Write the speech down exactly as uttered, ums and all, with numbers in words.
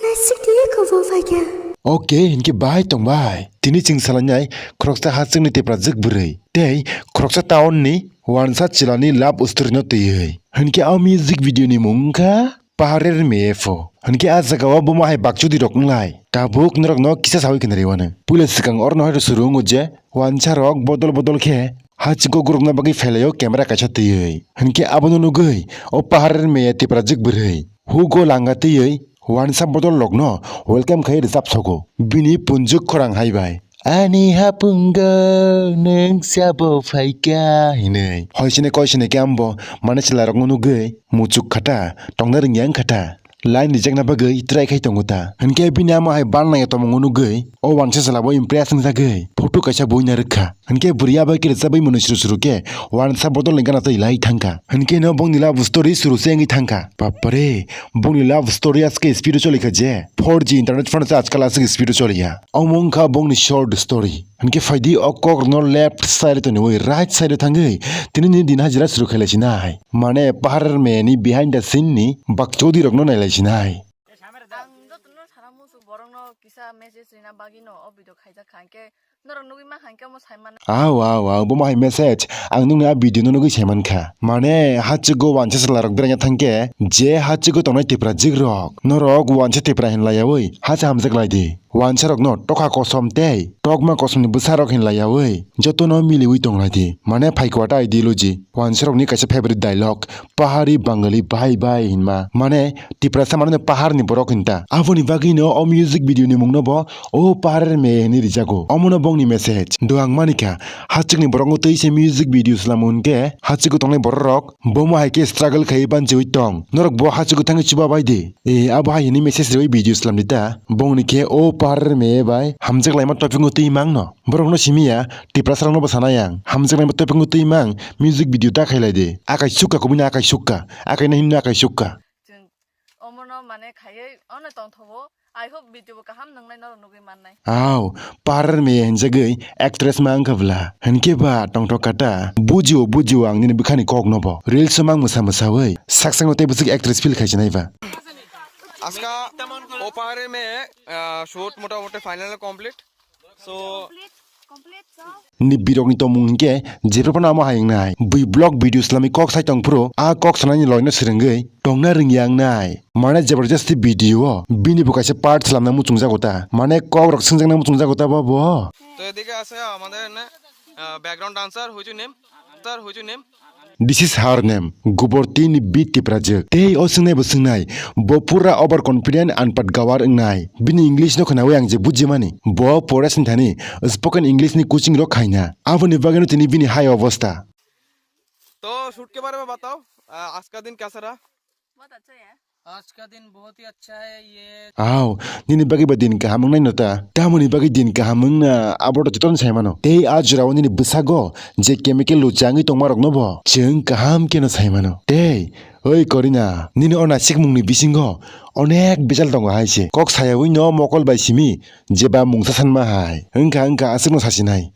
Nasik di ko bo phaikha. Oke, hinkhe bai tong bai. Tini chwng salainai khoroksa hachwkni tiprajwk bwrwi tei khoroksa town ni wansa chwlani love story no twiwi. Hinkhe o music video ni mung wngkha Paharer Meyepho. Hinkhe a jaga o bomo hai bakchudi rok wnglai. Tabuk norok no kisa sawi khe nari wano. Puila swkang oro no hai suru wngo je wansa rok bodol bodol khe hachwk o gurukna bagwi phailaio camera kaisa twiwi. Hinkhe abono nugwi o Paharer Meye tiprajwk bwrwi hugo langa twiwi wansa bodol rokno welcome khai rwchap sogo. Bini punjwk khorang hai bai. Ani hapungo nwng sabo phaikha hinwi. Hoisene koisene khe ambo mane chwla rokno nugwi muchuk khata, tongna rwngya wngkha ta. Line rijakna bagwi try khai tongo ta. Hinkhe bini amo hai bal naiya tongmung nugwi o wansa chwla bo impress wngjagwi photo kaisa buina rwkha. Hinkhe bwrwi abai khe rwchabwi mwnwi suru suru khe wansa bodol ni gana twi lai thangkha. Hinkhe no bongni love story suru se wngwi thangkha. Bapre, bongni love story aske speed o choli kha je. Four G internet phano se ajkal aswk speed o choliya. Omo wngkha bongni short story. Hinkhe phaidi o kok rokno left side o toniwi right side o thangwi tini ni din hajira suru khailai sinai. Mane Paharer Meye ni behind the scene ni bakchodi rokno nailai sinai. Ang jotono sana muchuk borokno kisa message rina bagwino o video khaijak kha, hinkhe norok nugwi mankha, hinkhe omo sai mano. Aw, aw, aw, bomo hai message ang nukni a video no nugwi sai mankha. Mane hachwgo wansa chwla rok beraina thangkhe je hachwgo tongnai tiprajwk rok norok wansa tipra hinlaiyawi hacha hamjak lai di. Wansa rokno tokha kosom tei tokma kosomni bwsa rok hinlaiyawi jotono miliwi tonglaidi. Mane phaikwa ta ideology. Wansa rokni kaisa favorite dialogue, "Pahari Bangali bhai bhai" hinma. Mane Tiprasa mane paharni borok hinta. Aboni bagwino o music video ni mungno bo "O Paharer Meye" hinwi rijago. Omono bongni message. Do ang manikha, hachwkni borokno twi se music video swlamo hinkhe hachwgo tongnai borok rok bomo hai khe struggle khaiwi banchiwi tong. Norok bo hachwgo thangwi chuba bai di. E, abo hai hwnwi message rwwi video slam di ta. Bongni khe "O Paharer Meye" bai hamjak laima topic no twi mangno. Borokno simi ya, Tiprasa rokno bo sanai ang. Hamjak laima topic no twi mang, music video ta khailai di. Akai sukka kubuni akai sukka. Akai na himno akai sukka. Chwng omono mane khaiwi ono tongthobo. I hope video bo kaham nwngnai norok nugwi mannai. Aw, Paharer Meye hinjagwi actress ma wngkha bwla. Hinkhe ba tongthok kata. Bujio, bujio ang nini bwkhani kokno bo. Reels o mang mwsa mwsawi. Saksakno tei bwswk actress feel khaisinai ba. আজকে ও পাহারের মেয়ে, আহ, শুট মোটামুটি final complete. So Ni birokni tongmung hinkhe jephru phano amo hai wngnai. Bui vlog video swlamwi kok sai tongphuru, a kok sanani loino swrwngwi tongna rwngya wngnai. Mane jabardasti video o bini bo kaisa part swlamna muchungjago ta. Mane kok rok swngjakna muchungjago ta bo bo. তো এদিকে আছে আমাদের এনে, আহ, background dancer, which you name? Sir, which you name? This is her name, Goborti ni bit tiprajwk. Tei o swngnai bo swngnai, bo pura over confident and pat gawar wngnai. Bini English no khwnawi ang je bujimani, bo forest ni thani spoken English ni coaching rok khaina. Aboni bagwino tini bini hai obostha. তো শুট কে বারে মে বাতাও, আহ, আজকা দিন কেসা রহা? बहुत अच्छा है। आज का दिन बहुत ही अच्छा है। ये Aw, nini bagwi ba din kaham wngnai no ta? Tamoni bagwi din kaham wngna abo to jotono sai mano. Tei a jorao nini bwsago je chemical luchangwi tongma rokno bo chwng kaham kheno sai mano. Tei, oi Korina, nini o nasikmungni bisingo onek bijal tongo hai se. Kok sayawi no mokol bai simi jeba mungsa sanma hai. Wngkha wngkha aswkno sasinai.